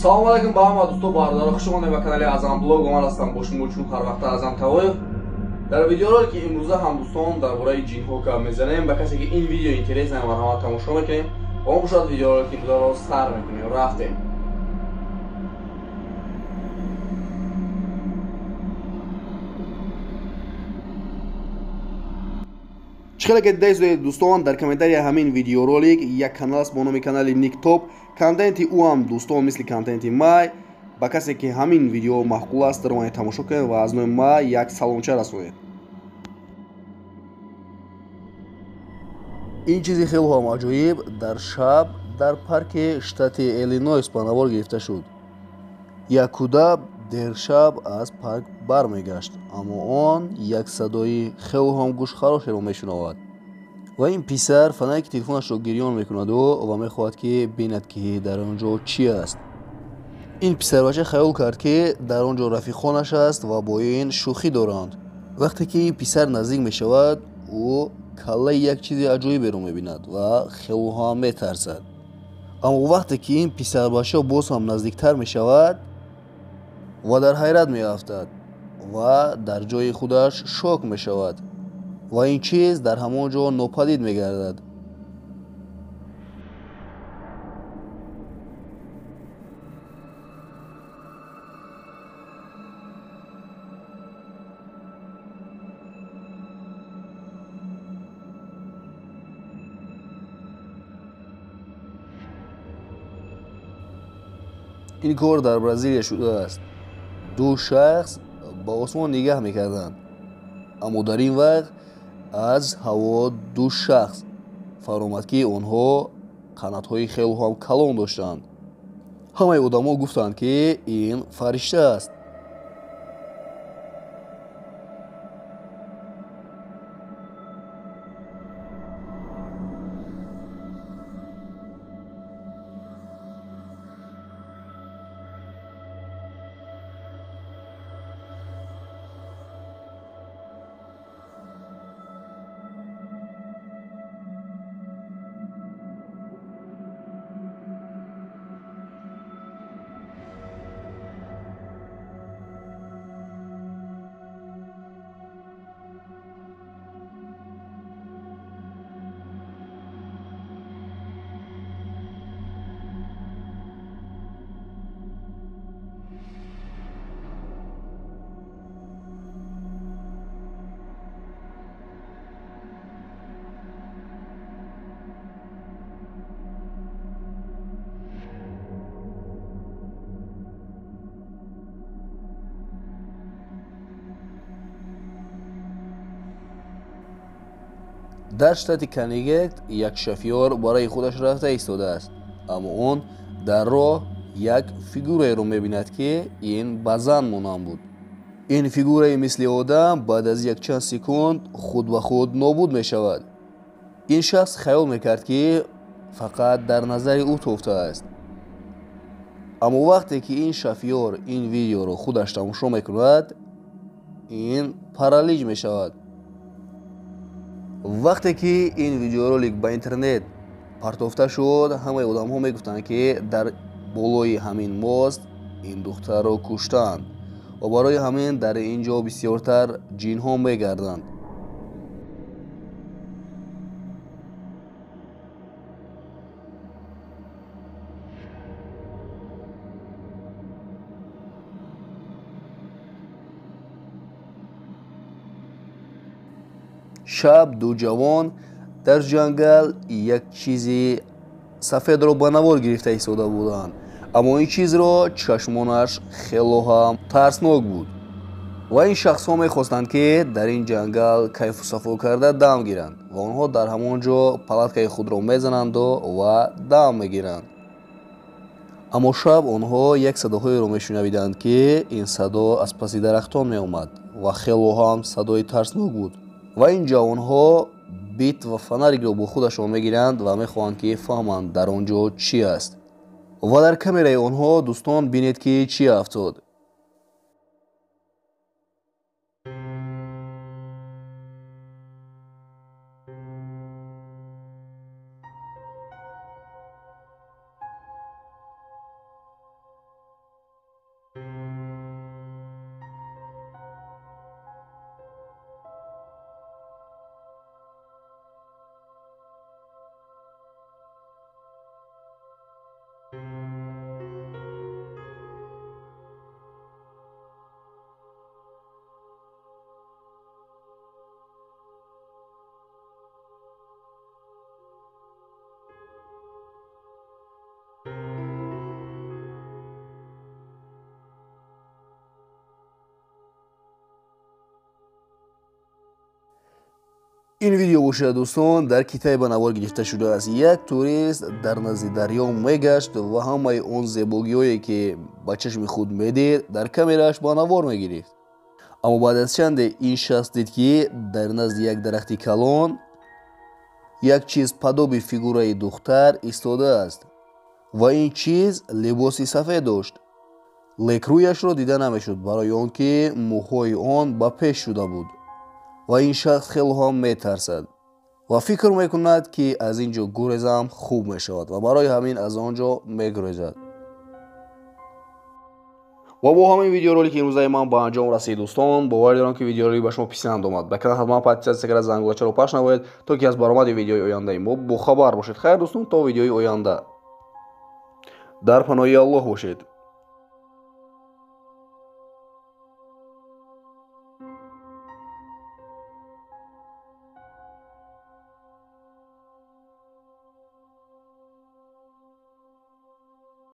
Салом алейкум ба ҳама дӯсто бародаро, хуш омадед ба канали Азам Блог. Ман ҳастам бо шумо чун ҳар вақт Азам Тавоев. Дар видеоролики ки имрӯза ҳам дӯстон дар бораи ҷинҳо гап мезанем. Ба касе ки ин видео интересно марҳамат тамошо мекунем. Ва мо бошад видеоролики имрӯзаро сар мекунем. Рафтем. Чӣ хеле ки дидаед дӯстон, дар комментария ҳамин видеоролик як канал аст бо номи канали Никтоп. Контенти ӯ ҳам дӯстон мисли контенти май. Ба касе ки ҳамин видео маъқул аст, даромада тамошо кунед ва аз номи май як саломча расонед. Ин чизи хеле ҳам аҷоиб дар шаб дар парки штати Иллинойс ба навор гирифта шуд. Як кӯдак дершаб аз парк бармегашт, аммо он як садои хеле ҳам гӯшхарошеро мешунавад. Ва ин писар фонарики телефонашро гирён мекунаду ва мехоҳад ки бинад ки дар он ҷо чӣ аст. Ин писарбача хаёл кард ки дар он ҷо рафиқонаш аст ва бо ин шӯхӣ доранд. Вақте ки ин писар наздик мешавад, ӯ каллаи як чизи аҷоиберо мебинад ва хеле ҳам метарсад. Аммо вақте ки ин писарбача боз ҳам наздиктар мешавад ва дар ҳайрат меафтад ва дар ҷои худаш шок мешавад ва ин чиз дар ҳамон ҷо нопадид мегардад. Ин кор дар Бразилия шудааст. Ду шахс ба осмон нигаҳ мекарданд, аммо дар ин вақт аз ҳаво ду шахс фаромад ки онҳо қанатҳои хеле ҳам калон доштанд. Ҳамаи одамо гуфтанд ки ин фаришта аст. Дар штати Коннектикут як шофёр барои худаш рафта истодааст, аммо он дар роҳ як фигураеро мебинад ки ин ба зан монанд буд. Ин фигураи мисли одам баъд аз якчанд секунд худ ба худ нобуд мешавад. Ин шахс хаёл мекард ки фақат дар назари ӯ тофтааст. Аммо вақте ки ин шофёр ин видеоро худаш тамошо мекунад, ин паралич мешавад. Вақте ки ин видеоролик ба интернет партофта шуд, ҳамаи одамҳо мегуфтанд ки дар болои ҳамин мост ин духтарро куштанд ва барои ҳамин дар ин ҷо бисёртар ҷинҳо мегарданд. Шаб ду ҷавон дар ҷангал як чизи сафедро ба навор гирифта истода буданд, аммо ин чизро чашмонаш хело ҳам тарснок буд ва ин шахсҳо мехостанд ки дар ин ҷангал кайфу сафо карда дам гиранд ва онҳо дар ҳамон ҷо палаткаи худро мезананду ва дам мегиранд. Аммо шаб онҳо як садоҳоеро мешунавиданд ки ин садо аз паси дарахтон меомад ва хело ҳам садои тарснок буд. Ва ин ҷавонҳо бит ва фонарикро бо худашон мегиранд ва мехоҳанд ки фаҳманд дар он ҷо чӣ аст. Ва дар камераи онҳо дӯстон бинед ки чӣ афтод. Ин видео бошад, дӯстон, дар Китай ба навор гирифта шудааст. Як турист дар назди дарё мегашт ва ҳамаи он зебогиҳое, ки ба чашми худ медид, дар камерааш ба навор мегирифт. Аммо баъд аз чанде ин шахс дид, ки дар назди як дарахти калон як чиз падоби фигураи духтар истодааст ва ин чиз либоси сафед дошт. Лек рӯяшро дида намешуд, барои он ки мӯҳои он ба пеш шуда буд. Ва ин шахс хело ҳам метарсад ва фикр мекунад, ки аз ин ҷо гурезам хуб мешавад ва барои ҳамин аз он ҷо мегурезад. Ва бо ҳамин видеоролики имрӯзаи ман ба анҷом расид, дӯстон. Бовар дорам, ки видеоролик ба шумо писанд омад. Ба канал ҳатман подписаться карда, зангулачаро пахш намоед, то ки аз баромади видеои ояндаи мо бохабар бошед. Хайр, дӯстон, то видеои оянда. Дар паноҳи Аллоҳ бошед.